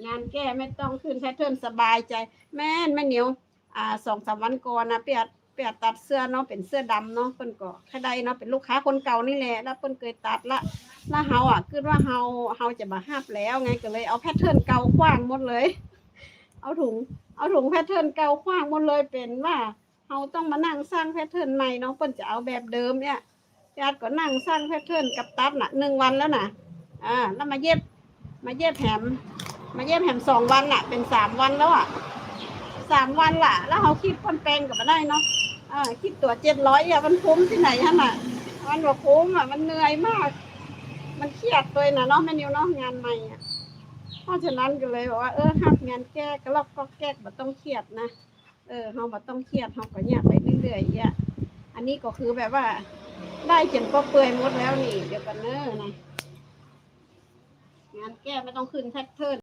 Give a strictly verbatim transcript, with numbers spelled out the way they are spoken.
งานแก้ไม่ต้องขึ้นแพทเทิร์น สบายใจ แม่นแม่นิว อ่า สองสามวันก่อนนะ เปียดเปียดตัดเสื้อเนาะ เป็นเสื้อดำเนาะ เพิ่นก็แค่ได้เนาะ เป็นลูกค้าคนเก่านี่แหละ แล้วเพิ่นเคยตัดละ แล้วเฮาอ่ะ คิดว่าเฮา เฮาจะบ่ฮับแล้วไง ก็เลยเอาแพทเทิร์นเก่าขว้างหมดเลย เอาถุง เอาถุงแพทเทิร์นเก่าขว้างหมดเลย เป็นว่าเฮาต้องมานั่งสร้างแพทเทิร์นใหม่เนาะ เพิ่นจะเอาแบบเดิมเนี่ย ญาติก็นั่งสร้างแพทเทิร์นกับตัดน่ะ หนึ่งวันแล้วน่ะ อ่า แล้วมาเย็บ มาเย็บแหม มาเย็บแหมสองวันน่ะ เป็นสามวันแล้วอ่ะ สามวันละ แล้วเฮาคิดเพิ่นแปลงก็บ่ได้เนาะ อ่า คิดตั๋วเจ็ดร้อยอ่ะ มันคุ้มที่ไหนหั่นน่ะ มันบ่คุ้มอ่ะ มันเหนื่อยมาก มันเครียดด้วยน่ะเนาะ แม่นิวเนาะ งานใหม่อ่ะ เพราะฉะนั้นก็เลยบอกว่า เออ ฮับงานแก้กะลอกก๊อกแก๊ก บ่ต้องเครียดนะ เออ เฮาบ่ต้องเครียด เฮาก็เฮ็ดไปเรื่อยๆ อ่ะ อันนี้ก็คือแบบว่า ได้จนปอเปื่อยหมดแล้วนี่ เดี๋ยวก่อนเด้อนะ งานแก้ไม่ต้องขึ้นแพทเทิร์น